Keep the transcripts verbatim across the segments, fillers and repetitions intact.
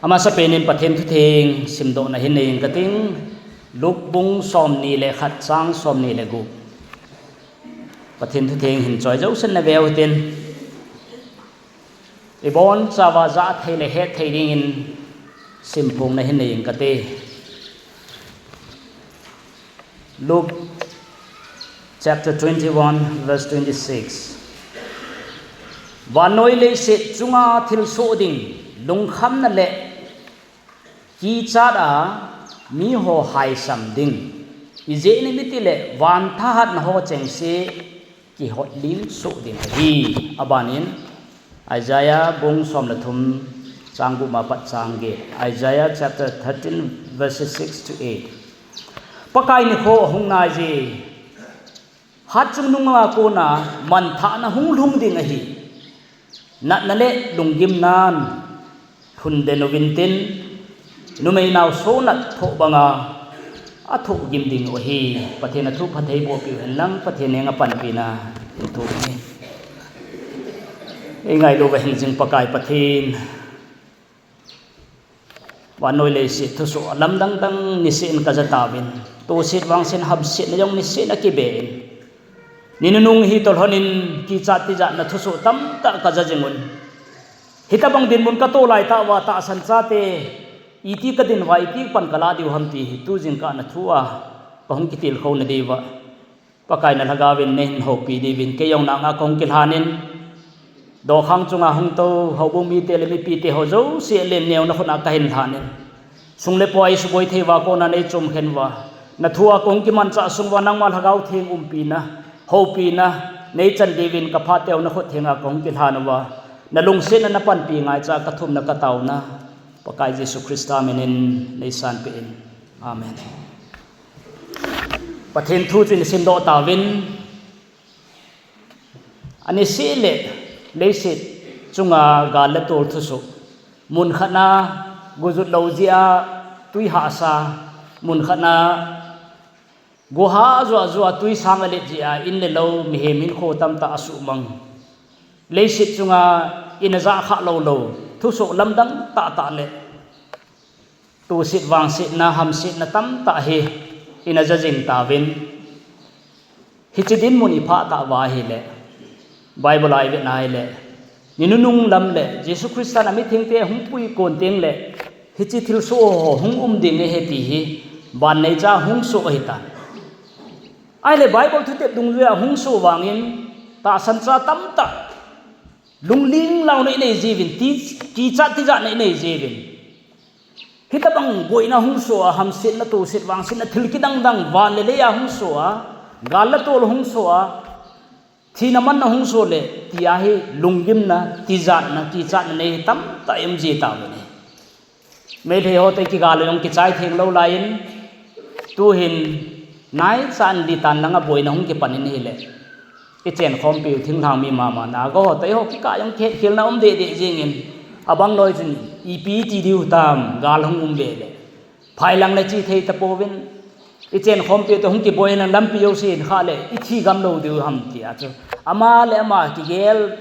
Amasapen in Pathen thutheng simdohna hin nei inge kating, Luke bung somni le khat chang somni le gup. Pathen thutheng hin choi jousen naveu hitin. Ibonchauva jathei le hetthei dingin simphongna hin nei inge kate. Luke chapter twenty-one, verse twenty-six. Vannoi leiset chunga thilsoh ding, lungkhamna le kichat a miho haisam ding. Ijeh inem itile van thahatna ho chengse kihotling soh ding ahi. Abanin Isaiah bung som le thum chang gup ma pat chang get. Isaiah chapter thirteen, verses six to eight. Pakai nikho ahung naije. Hatchungnung a kona manthahna hung lhung ding ahi. Natna le lunggimnan lhundei uvin tin, numei nao sonat thoh banga athoh gim ding u ahi. Pathen athu phatthei boh piu hen lang, Pathen henga panpina hin thum inge. Eingailu uva hingjing Pakai Pathen. Vannoi leiset thusoh lamdang dang niseh in kaja tauvin. Toset vangset hamsetna jong niseh in akibe in. Ni nunung hi tolhon in kichat tijatna thusoh tamtah kaja jing un. Hitobang dinmun katoh lai tah uva tahsan chate iti kadin uva iti pan kalah diu ham ti hi tu jingkah na thu a kahung kitilkhou na diuva Pakai na lhagaovin neihin houpi diuvin kei jong nanga kahung kilhan in. Dokhang chunga hung tou houbung mite le mipite ho jouse len neona khut a kahin lhan in. Sung le pai suboi thei uva kona neichom khen uva. Na thu a kahung kimanchah sung uva nangma Lhagao Theng umpina, houpina neichan diuvin kaphateu na khut thenga kahung kilhan uva. Na lungsetna na panpi ngaicha kathumna kataona Pakai Jesu Christa minin neisanpeh in. Amen. Pathen thu chu ihin simdoh tauvin. Aniseh le leiset chunga gal le tol thusoh. Mun khatna gojut lou jeh a tui hahsa. Mun khatna go hah joh joh a tui sang alet jeh a in le lou mihem hinkho tamtah asuhmang. Leiset chunga ina jah khah lou lou thusoh lamdang tahtah le toset vangsetna hamsetna tamtah hi ina ja jing tauvin. Hiche dinmun iphah tah uva ahile Bible a ivet na ahile ni nunung lam le Jesu Christa na mithengte hung pui kon teng le hiche thilsoh ho hung um ding ahi ti hi vanneicha hung soh ahitan. Ahile Bible thutep dungjuia hung soh vangin tahsan cha tamtah lungling launa inei jiuvin, ti, kichat tijatna inei jiuvin. Hitobang boina hung soh a, hamsetna, toset vangsetna, thil kidang dang, van le lei a hung soh a, gal le tol hung soh a, thina manna hung soh le, tia hi lunggimna, tijatna, kichatna nei tamtah i um ji tauvin ahi. Meitei ho toh kigal le jong kichai theng lou laiyin, tuhin naichan litan langa boina hung kipan in ahile. Ichenkhompiu thinglhang mi mama na, go ho toh eiho kikah jong kikhelna um deh deh jingin, abang loi chun ipi ti diu tam, gal hung um ve le. Phailang le che thei tapouvin, ichenkhompiu toh hung kiboi in lampi jouse in khah le, ithi gam lou diu ham tia chu. Ama le ama kigel,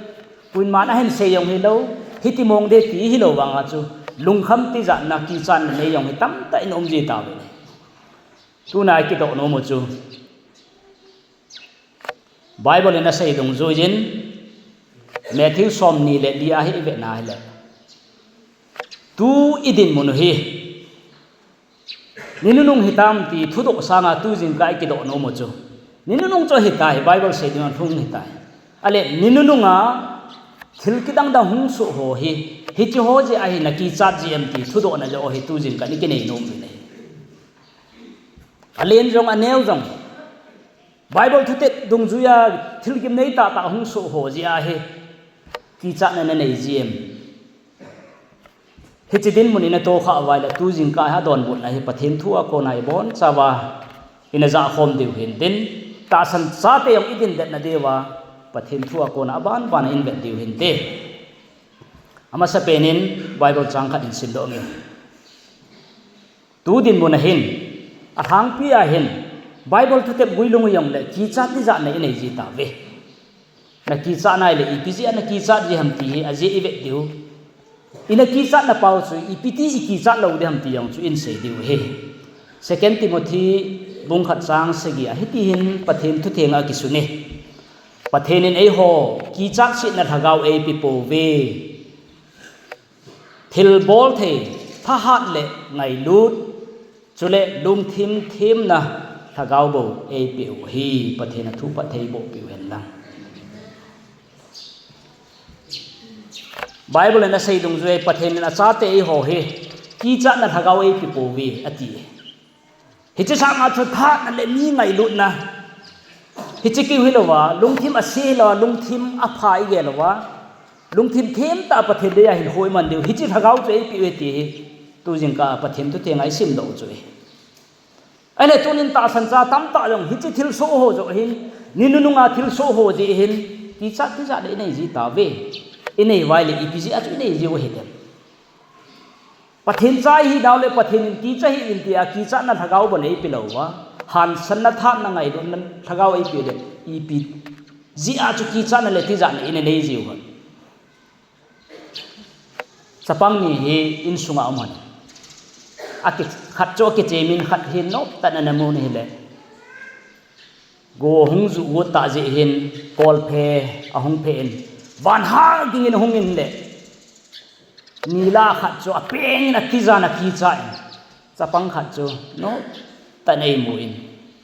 koiman ahin sei jong hilou, hiti mong ding ti hilou vanga chu, lungkham tijatna kichatna nei jong hi tamtah in um ji tauvin ahi. Tuna kidoh nom u chu Bible in asei dungjuiyin, Matthew somni le li a hi ivet na ahile. Tu idinmun u hi ni nunung hitam ti thudoh sanga tu jingkah i kidoh nom u chu. Ni nunung chu ahitai, Bible sei dinga lhung hitai. Ahile, ni nununga thil kidang dang hung soh ho hi, hiche ho jeh a hi na kichat ji em ti thudohna joh hi tu jingkah i kinei nom u ahi. Alen jong, aneo jong. Bible thutep dungjuia thil gimnei tahtah hung soh ho jeh a hi kichatna na nei ji em. Hiche dinmun ina tohkhah uva ahile tu jingkah a donbutna hi Pathen thu a kona ibonchauva ina jahkhom diu hintin, tahsan chate jong idin detna diuva Pathen thu a kona aban ban a invet diu hinte. Amasapen in Bible chang khat ihin simdoh inge. Tu dinmun a hin, alhangpi a hin, Bible thutep guilhung u jongle, kichat tijatna inei ji tauve. Na kichat nai le, ipi jeh a na kichat ji ham ti hi, ajeh ivet diu. Ina kichatna pau chu ipi ti i kichat lou ding ham ti jong chu in sei diu ahi. Second Timothy bung khat chang sagi a hiti hin Pathen thutheng a kisun e. Pathen in eiho kichat setna lhagao eipe pouve. Thilbol thei, thahat le ngailut, chule lungthim themna lhagao bou eipe u ahi. Pathen a thu phatthei boh peh u hen lang. Bible in asei dungjui a Pathen in achate eiho hi kichatna lhagao eipe pouve ati. Hiche sanga chu thahatna le mi ngailutna. Hiche keu hilouva, lungthim ase hilouva, lungthim apha igel louva, lungthim themtah a Pathen dei a hinkho iman diu. Hiche lhagao chu eipe uve ti hi. Tu jingkah a Pathen thutheng a isim doh u chu ahi. Ahile tunin tahsan cha tamtah jong hiche thilsoh ho joh hin, ni nunung a thilsoh ho jeh hin, kichat tijat le inei ji tauve. Inei uva ahile ipi jeh a chu inei jiu ahi dem. Pathen cha ihi nau le Pathen in kicha hih in tia kichatna lhagao bon eipe louva, hansanna thahatna ngailutna lhagao eipe le, ipi jeh a chu kichatna le tijatna inei jiu ham. Chapang ni hi insunga um hen. Aki, khat chu akichem in, khat hi noptah in ana mu in ahile, go hung ju got tah jeh hin kolphe ahung phe in, van hah ging in ahung in le, nilhah khat chu apeng in akijan akicha in, chapang khat chu noptah in eimu in,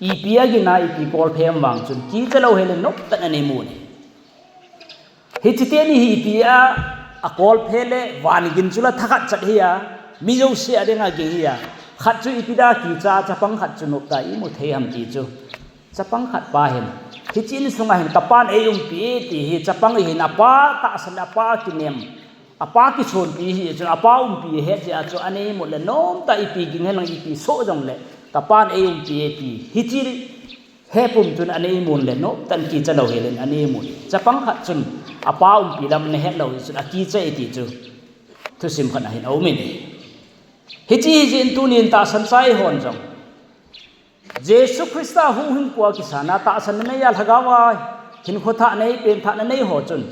ipi agin a ipi kolphe ham vang chun kicha lou hel in noptah in ana mu in ahi. Hiche teni hi ipi a, akolphe le van ging chu la thakhat chat hi a, mi jouse a dinga ging hi a, khat chu ipi dia kicha, chapang khat chu noptah a imu thei ham ti chu. Chapang khat pa hin, hiche insunga hin kapan eiumpi e ti hi, chapang hin apa tahsan, apa kinem, apa kisonpi hi chun, apa umpi het jeh a chu ana imu le nomtah ipi ging hen lang ipi soh jongle, kapan eiumpi e ti. Hiche hepum chun ana imun le nomtah in kicha lou hel in ana imu e. Chapang khat chun apa umpi lam ana het lou jeh chun akicha e ti chu thusim khat a hin aum in ahi. Hiche hi jeh in tunin tahsan cha eihon jong Jesu Christa huhhingpu a kisan a tahsan nei a lhagao a hinkho thah nei, pengthahna nei ho chun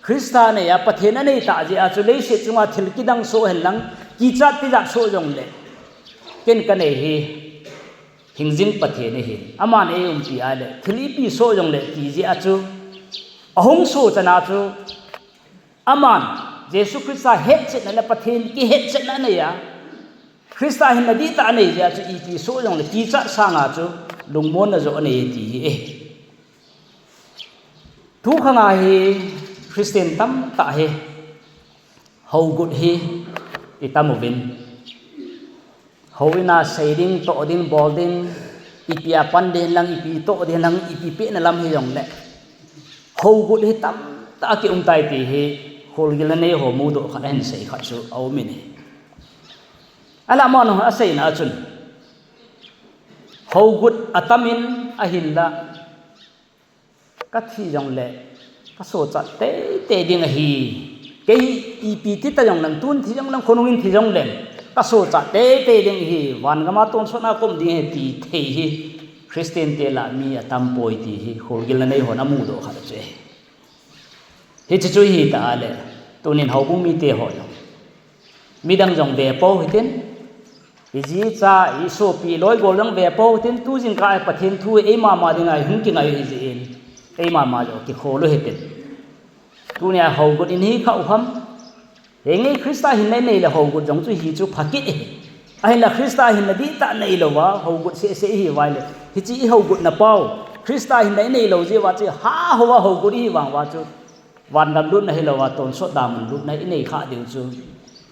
Christa nei a Pathen anei tah jeh a chu leiset chunga thil kidang soh hen lang, kichat tijat soh jongle, ken kanei hi hingjing Pathen ahin, aman eiumpi a le thil ipi soh jongle ti jeh a chu ahung soh chan a chu, aman Jesu Christa hetchetna le Pathen kihetchetna anei a, Christa hinna dihtah anei jeh a chu ipi soh jongle kichat sanga chu lungmonna joh anei ti hi e. Tukhang a hi Christian tamtah hi hougut hi itam uvin, houin a sei ding, toh ding, bol ding, ipi a pan ding lang, ipi toh ding lang, ipi pehna lam hijongle, hougut hi tamtah a kium tai ti hi kholgilna nei ho mudoh khat ahin sei khat chu aum in ahi. Alah, amanu aseina a chun, hougut atam in ahinla, kathi jongle kasochat teitei ding ahi. Kei ipi ti ta jong lang, tun thi jong lang, khonung in thi jong leng, kasochat teitei ding ahi, vangam a tonsot a kaum ding ahi ti thei hi Christian te lah a mi atampoi ti hi kholgilna nei hon amudoh khat chu ahi. Hiche chu ahitah a le, tunin houbung mite ho jong, midang jong ve pou hitin, iji icha, isopi, iloigol jong ve pou hitin, tu jingkah a Pathen thu eima ma dinga ihung kingai u ahi jeh in, eima ma jong kikhol u hitin. Tunia hougut in hi kha u ham. Henge Christa hinna inei le hougut jong chu hi chu phakit ahi. Ahinla Christa hinna dihtah inei louva hougut sehseh ihi uva ahile, hiche ihougutna pau, Christa hinna inei lou jeh uva chu hahou a hougut ihi vang uva chu, vangam lutna hilouva tonsot damun lutna inei khah diu chu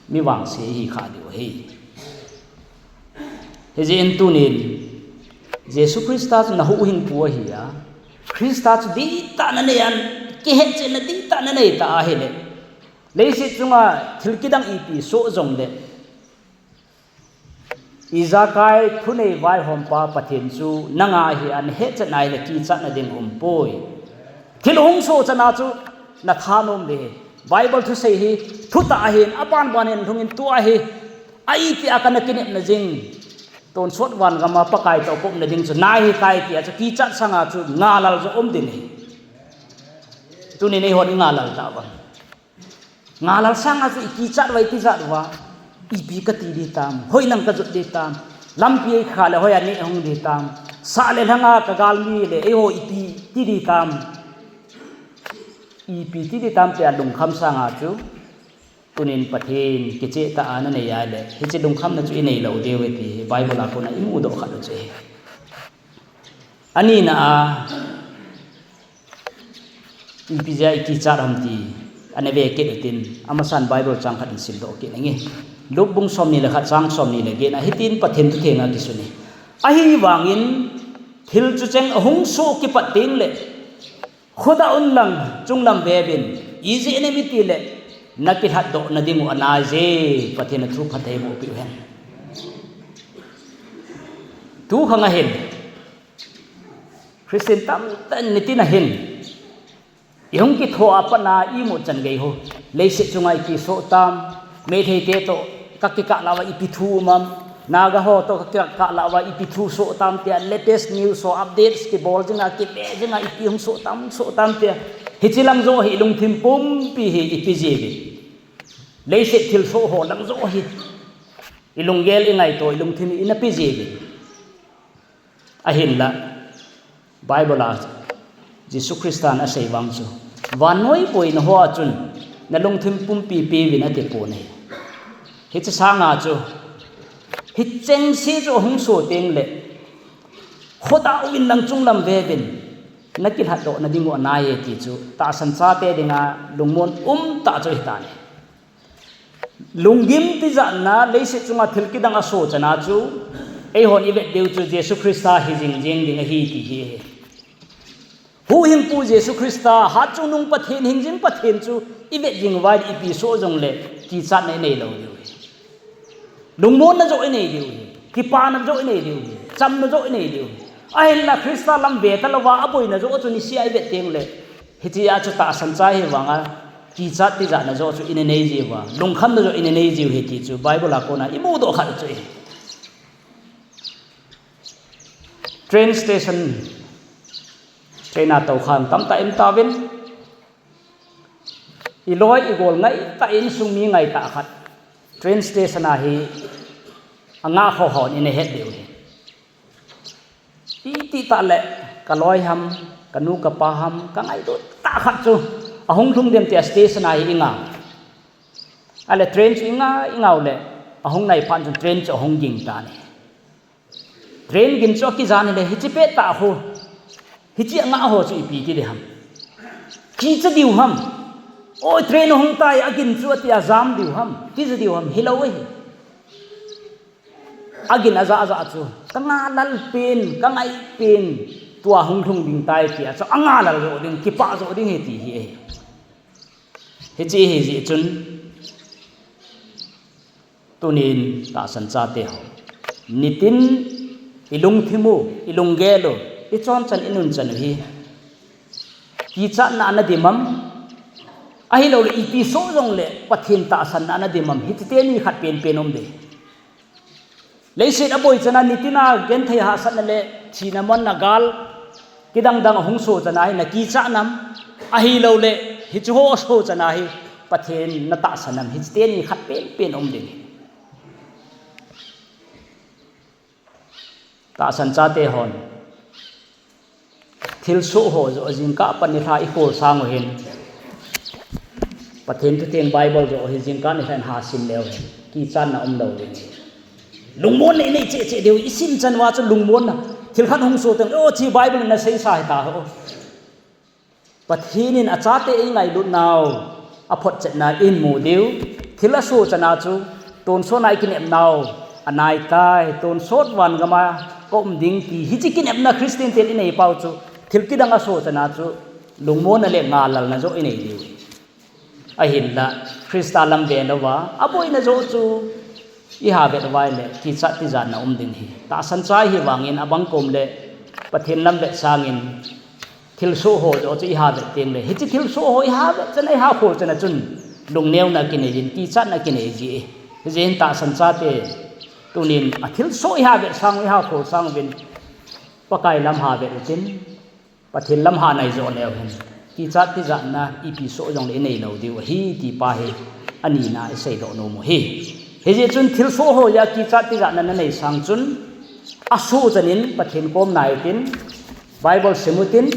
mi vangse ihi khah diu ahi. Hijeh in tunin Jesu Christa chu nahuhhingpu ahi a, Christa chu dihtah nanei a, kihetchetna dihtah nanei ta ahile, leiset chunga thil kidang ipi soh jongle, ijakai thunei vaihompa Pathen chu nanga ahi a, nahetchet nahile kichatna ding umpoi. Thil hung soh chana chu nathanom ding ahi. Bible thusei hi thutah ahin, abanban hin lhungin tua hi, a itia kana kinepna jing, tonsot vangam a Pakai toh kaumna ding chu nahitai tia chu kichat sanga chu ngalal joh um ding ahi. Tunin eihon ingalal tauva. Ngalal sanga chu ikichat uva, ikichat uva, ipi kati ding ham, hoilang kajot ding ham, lampi eikha le hoiya neh hung ding ham, sah le lhanga kagalmi le eiho ipi ti ding ham, ipi ti ding ham tia lungkham sanga chu, tunin Pathen kicheh tah a nanei ahile, hiche lungkhamna chu inei lou diu ahi ti hi Bible a kona imudoh khat u chu ahi. Anina a, ipi jeh a ikichat ham ti, ana ve kit utin, amasan Bible chang khat in simdoh kit inge. Luke bung somni le khat chang somni le get na, hitin Pathen thutheng akisun e. Ahivangin, thil chucheng ahung soh kipat teng le, khodah un lang, chunglam veuvin, ijeh inem itile, nakilhatdoh na diu anaiye, Pathen a thu phatthei boh peh uhen. Tu khang ahin, Christian tamtah in nitin ahin, ihung kitho a pat na imu chan gei ho, leiset chunga ipi soh tam, Meitei te toh kakikah lah uva ipi thu um am, Naga ho toh kakikah lah uva ipi thu soh tam tia latest news ho updates kibol jinga, kipe jinga ipi hung soh tam, soh tam tia. Hiche lang joh hi ilungthim pumpi hi ipi jiuvin. Leiset thilsoh ho lang joh hi ilunggel ingaito, ilungthim inapi jiuvin. Ahinla, Bible a Jesu Christan asei vang chu, vannoi boina hoa chun nalungthim pumpi peuvin atipon ahi. Hiche sanga chu, hichengse chu ahung soh teng le, khodah uvin lang chunglam veuvin, nakilhatdoh na diu anaiye ti chu, tahsan chate dinga lungmon umtah chu ahitan ahi. Lunggim tijatna, leiset chunga thil kidang asoh chana chu, eihon ivet diu chu Jesu Christa hijing jing ding ahi ti hi ahi. Huhhingpu Jesu Christa, hatchungnung Pathen, hingjing Pathen chu ivet jing uva ahile ipi soh jongle kichatna inei lou diu ahi. Lungmonna joh inei diu ahi. Kipana joh inei diu ahi. Chamna joh inei diu ahi. Ahinla Christa lam ve talouva aboina joh chu nisea ivet teng le, hitia chu tahsan cha hi vanga, kichat tijatna joh chu ina nei jiuva, lungkhamna joh ina nei jiu ahi ti chu Bible a kona imudoh khat chu ahi. Train station, train a toukhang tamtah um tauvin, iloi igol ngaitah, insung mi ngaitah khat train station a hi angah khohon ina het diu ahi. Itih tah le, kaloi ham, kanu kapa ham, kangailut tah khat chu ahung lhung dem tia station a hi inga. Ahile train chu inga, ingau le, ahung nai phat chun train chu ahung ging tan ahi. Train gin chu akijan ahile, hiche pettah khu, hiche angah ho chu ipi ti ding ham? Kicha diu ham? Oi, train ahung tai, agin chu atia jam diu ham? Kija diu ham? Hilou ahi. Agin ajah ajah chu, kangah lal pen, kangai pen, tua hung lhung ding tai tia chu angah lal joh ding, kipah joh ding ahi ti hi ahi. Hiche ahi jeh chun, tunin tahsan chate ho, nitin ilungthim u, ilunggel u, ichonchan inunchan u hi kichatna ana dim am, ahilouleh ipi soh jongle Pathen tahsanna ana dim am, hiche teni khat penpen um ding. Leiset aboi chana nitina genthei hahsatna le thina manna gal kidang dang ahung soh chana hi nakichat nam, ahilouleh hiche ho asoh chana hi Pathen natahsan nam, hiche teni khat penpen um ding. Tahsan chate hon, thilsoh ho joh jingkah pat nilhah ikhol sang u hin, Pathen thutheng Bible joh hi jingkah nilhah in hasim leu hin, kichatna umlou ding. Lungmonna inei cheh cheh diu, isim chan uva chu lungmonna. Thil khat hung soh teng, o, hiche Bible in asei sa hita ho. Pathen in achate eingailut nau, aphotchetna imu diu. Thil asoh chana chu, tonsot a ikinep nau anai tai, tonsot van gam a kaum ding ti, hiche kinepna Christian ten inei pau chu, thil kidang asoh chana chu, lungmonna le ngalalna joh inei diu. Ahinla, Christa lam ve louva, aboina joh chu iha vet uva ahile, kichat tijatna um ding ahi. Tahsan cha ihi vangin abang kom le, Pathen lam vet sangin, thilsoh ho joh chu iha vet teng le, hiche thilsoh ho iha vet chana, iha khol chana chun, lungneuna kinei in, kichatna kinei ji e. Hijeh hin tahsan chate, tunin athilsoh iha vet sang u, iha khol sang uvin, Pakai lam ha vet utin, Pathen lam ha nai joh leu hen, kichat tijatna ipi soh jongle inei lou diu ahi ti pa hi anina isei doh nom u ahi. Hijeh chun thilsoh ho jeh a kichat tijatna nanei sang chun, asoh chan in Pathen kom nai tin, Bible sim utin,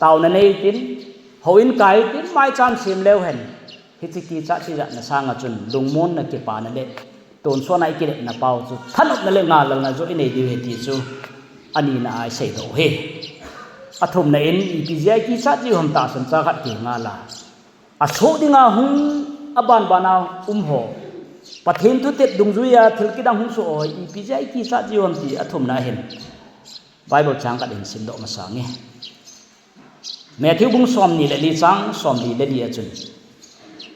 taona nei tin, houin kai tin, maicham sem leu hen, hiche kichat tijatna sanga chun lungmonna, kipana le tonsotna ikilepna pau chu thanopna le ngalalna joh inei diu ahi ti chu anina a isei doh u ahi. Athumna in ipi jeh a ikichat jiu ham tahsan cha khat kingah a, asoh dinga hung, abanbana um ho, Pathen thutep dungjuia thil kidang hung soh ho ipi jeh a ikichat jiu ham ti athumna hin Bible chang khat hin simdoh masang inge. Matthew bung somni le li chang somli le li a chun,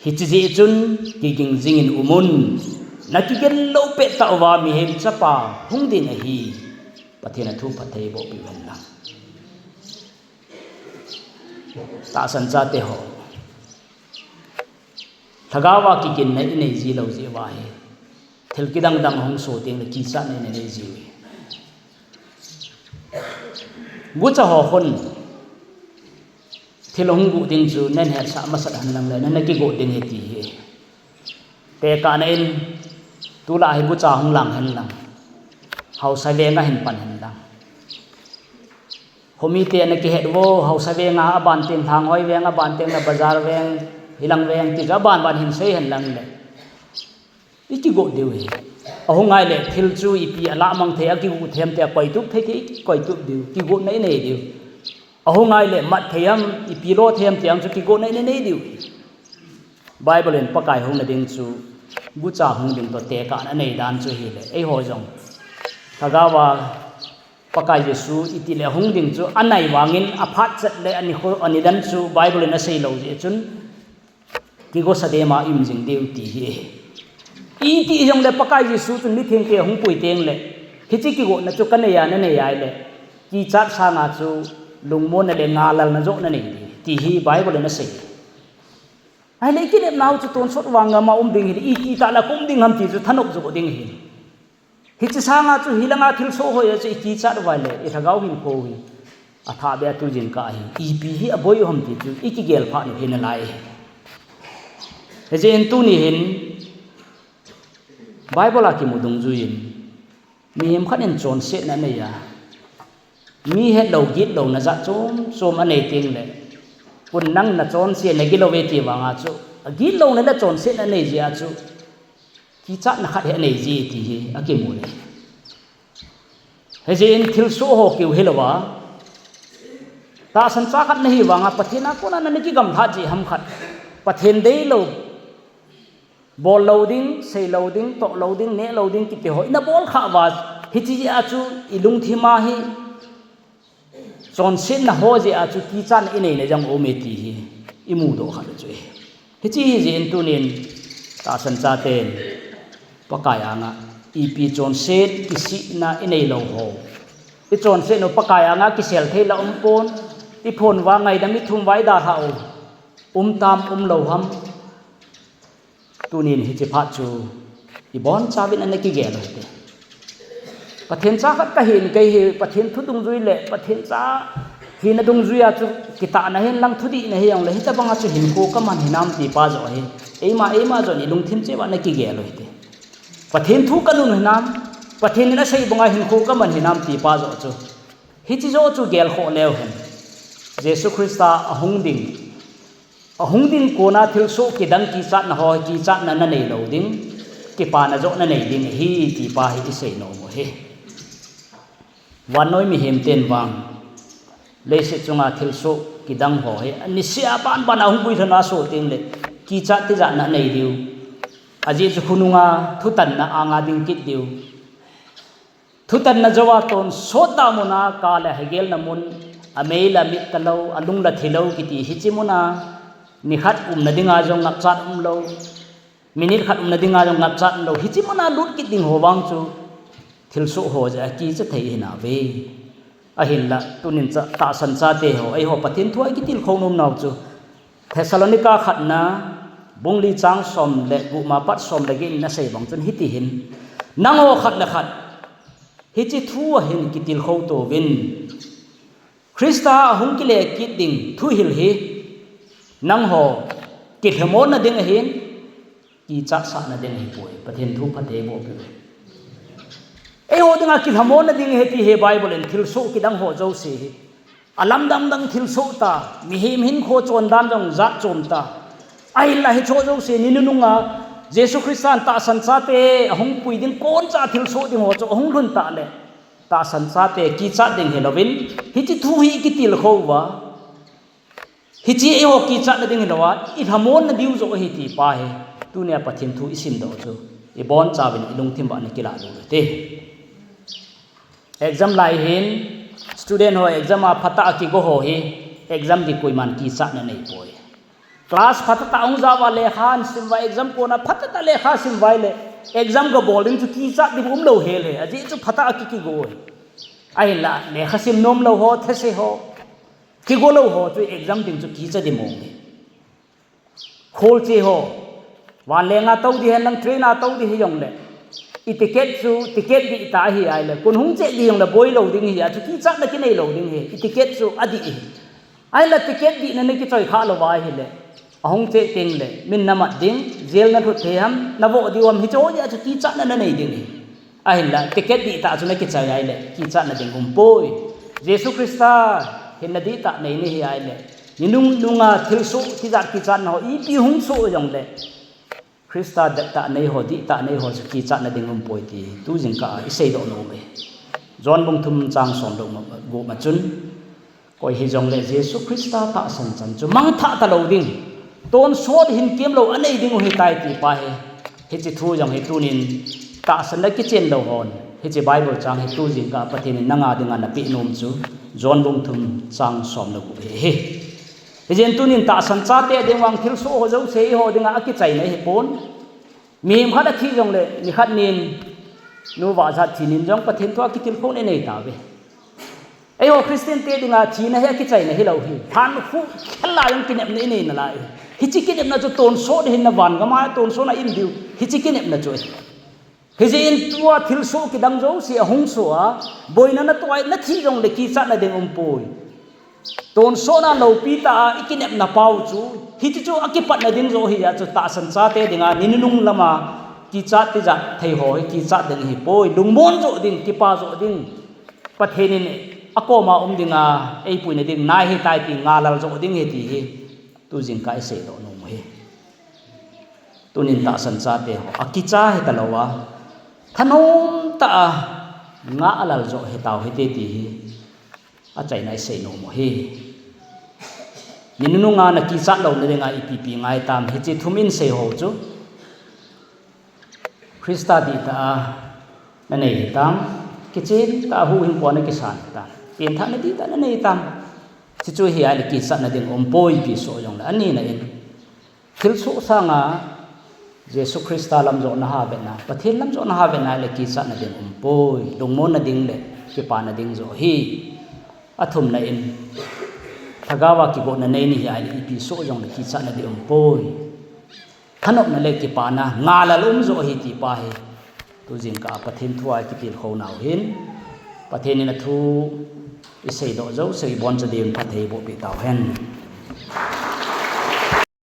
hiche jeh chun kiging jingin umun, nakigel lou pettah uva Mihem Chapa hung ding ahi. Pathen athu phatthei boh peh u hen lang. Tahsan chate ho, lhagaova kiginna inei ji lou jeh uva hi thil kidang dang hung soh tengle kichatna inei ji uve. Gucha ho khun thil hung guh ding chu nahin hetsah masat hen lang le, nana kigot ding ahi ti ahi. Tekahna in, tulai hi gucha hung lang hen lang, haosa venga hin pan hen lang. Khomite ana kihet uvo, haosa venga aban teng, Lhanghoi veng aban teng le, bazar veng, hilang veng ti chu abanban hin sei hen lang le, ikigot diu ahi. Ahung ngai le thil chu ipi alah mang thei, akigot them ti a koitup thei thei, koitup diu, kigotna inei diu. Ahung ngai le mat thei ham, ipi lo thei ham ti ang chu kigotna inei diu ahi. Bible in Pakai hungna ding chu gucha hung ding toh tekahna anei dan chu ahile, eiho jong lhagaova Pakai Jesu itile hung ding chu anai vangin aphat chet le anikho anidan chu Bible in asei lou jeh chun, kigosa dema i um jing diu ti ahi. Iti jongle Pakai Jesu chun mithengte ahung pui tengle, hiche kigotna chu kanei a nanei ahile, kichat sanga chu lungmonna le ngalalna joh nanei ding ti hi Bible in asei. Ahile ikilepnau chu tonsot vang ngama um ding hile, iti tah le kaum ding ham ti chu thanop joh ding ahi. Hiche sanga chu hilanga thilsoh ho jeh a chu ikichat uva ahile, ilhagao hinkho hi athah beh a tu jingkah ahi. Ipi hi aboi u ham ti chu ikigel phat u hi nalai ahi. Hijeh in tuni hin Bible a kimu dungjuiyin, mihem khat in chonsetna anei a, mi hetlou gitlouna jat chom chom anei tengle, kun nang nachonse nagilou ve ti vanga chu, agitlouna le chonsetna anei jeh a chu kichatna khat hi anei ji ti hi akimu le. Hijeh in thilsoh ho keu hilouva, tahsan cha khat nahi vanga Pathen a kona nana kigamlhat jeh ham khat, Pathen deilou, bol lou ding, sei lou ding, toh lou ding, neh lou ding kiti ho ina bol khah uva, hiche jeh a chu ilungthim a hi chonsetna ho jeh a chu kichatna ineina jong aume ti hi imudoh khat u chu ahi. Hiche hijeh in tunin tahsan chaten Pakai anga ipi chonset kisihna inei lou ho, ichonset u Pakai anga kisel thei la umpon, iphon uva ngaidam ithum uva idalhah u, um tam umlou ham, tunin hiche phat chu ibonchauvin ana kigel u hite. Pathen cha khat kahin, kei hi Pathen thu dungjui le Pathen cha hina dungjuia chu kitahna hinlang thudihna hijongle hitobanga chu hinkho kaman hinam ti pa joh hi eima eima joh in ilungthim cheh uva ana kigel u hite. Pathen thu kanun hinam, Pathen in asei banga hinkho kaman hinam ti pa joh chu, hiche joh chu gelkhoh leu hen, Jesu Christa ahung ding, ahung ding kona thilsoh kidang kichatna ho, kichatna nanei lou ding, kipana joh nanei ding ahi ti pa hi isei nom u ahi. Vannoi mihem ten vang leiset chunga thilsoh kidang ho hi anisea banban a hung guilhona asoh tengle kichat tijatna anei diu. Ajeh chu khonunga thutanna anga ding kit diu. Thutanna jouva tonsot tah muna, kah le hagelna mun, amei la mit talou, alung la thilou kiti hiche muna nikhat umna dinga jong ngapchat umlou, minute khat umna dinga jong ngapchat umlou, hiche muna lut kit ding ho vang chu thilsoh ho jeh a kicha thei hinauve. Ahinla tunin cha, tahsan chate ho, eiho Pathen thua ikitilkhou nomnau chu Thessalonica khatna bung li chang som le gup ma pat som le get in asei bang chun hitihin, nangho khat le khat hiche thua hin kitilkhou touvin. Christa ahung kile kit ding thuhil hi Nangho kilhamonna ding ahin, kichatsahna ding ahipoi. Pathen thu phatthei boh peh. Eiho dinga kilhamonna ding ahi ti hi Bible in thilsoh kidang ho jouse hi alamdang dang thilsoh ta, mihem hinkho chondan jong jat chom ta. Ahinla hicheho jouse ni nununga Jesu Christan tahsan chate ahung pui ding, kon cha thilsoh ding ho chu ahung lhun tah le, tahsan chate kichat ding hilouvin, hiche thu hi kitilkhou uva, hiche eiho kichatna ding hilouva, ilhamonna diu joh ahi ti pa hi, tunia Pathen thu isimdoh chu ibonchauvin ilungthim uva ana kilah diu hite. Exam lai hin, student ho exam a phatah a kigo ho hi, exam ding koiman kichatna neipoi. Class phatah a hung jao uva lekha ahin sim uva, exam kona phatah a lekha sim uva ahile, exam gabol ding chu kichat ding umlou hel e, ajeh chu phatah a ki, kigo e. Ahinla lekha sim nomlou ho, thase ho, kigo lou ho chu exam ding chu kicha ding mong e. Kholche ho, vanlenga tou ding hen lang train a tou ding hijongle, i ticket chu ticket dihtah ahi ahile, kon hung cheh ding jongle boilou ding ahi a chu kichatna kineilou ding ahi, i ticket chu adih ahi. Ahinla ticket dihna nakichoi khah louva ahile, ahung cheh tengle min namat ding, jail nalhut thei ham, navoh diu ham, hicheho jeh a chu kichatna nanei ding ahi. Ahinla ticket dihtah chu nakichoi ahile, kichatna ding umpoi. Jesu Christa hinna dihtah nei nahi ahile, ni nununga thilsoh tijat kichatna ho ipi hung soh jongle, Christa dihtah nei ho, dihtah nei ho chu kichatna ding umpoi ti tu jingkah a iseidoh nom e. John bung thum chang somle gup ma chun, koi hijongle Jesu Christa tahsan chan chu mangthah talou ding, tonsot hinkemlou anei diu ahitai ti pa hi, hiche thu jong hi tunin tahsanna kichen lou hon, hiche Bible chang hi tu jingkah a Pathen in nanga dinga napeh nom chu John bung thum chang somle gup hi ahi. Hijeh in tunin tahsan chate ding vang thilsoh ho jouse eiho dinga akichaina ahipon. Mihem khat athi jongle nikhat nin, nuvah jat thi nin jong Pathen thua kitilkhouna inei tauve. Eiho Christian te dinga thina hi akichaina hilou hi, hankhuh khel a jong kinepna inei nalai hi. Hiche kinepna chu tonsot hinna, van gam a tonsot a i-um diu, hiche kinepna chu ahi. Hijeh in tua thilsoh kidang jouse ahung soh a, boina natoh a nathi jongle kichatna ding umpoi. Tonsot a loupi tah a ikinepna pau chu, hiche chu akipatna ding joh ahi a chu tahsan chate dinga ni nunung lama kichat tijat thei ho hi kichat ding ahipoi, lungmon joh ding, kipa joh ding. Pathen in akoma um dinga eipuina ding nai ahitai ti ngalal joh ding ahi ti hi tu jingkah a iseidoh nom u ahi. Tunin tahsan chate ho akicha hitalouva, thanom tah a ngalal joh hitau hite ti hi achaina isei nom u ahi. Ni nununga nakichat louna dinga ipi ipi ngai tam, hiche thum in sei ho chu. Christa dihtah a nanei hitam, kichen tah a huhhingpu a nakisan hitam, penthahna dihtah nanei hitam. Hiche chu hi ahile kichatna ding umpoi ti soh jongle, anina in thilsoh sanga Jesu Christa lam joh naha vetna, Pathen lam joh naha vetna ahile kichatna ding umpoi, lungmonna ding le kipana ding joh ahi. Athumna in, lhagao a kigohna nei nahi ahile ipi soh jongle kichatna ding umpoi. Thanopna le kipana ngalal um joh ahi ti pa hi tu jingkah a Pathen thua ikitilkhou nau hin, Pathen in athu iseidoh jouse iboncha diuvin phatthei boh peh tauhen.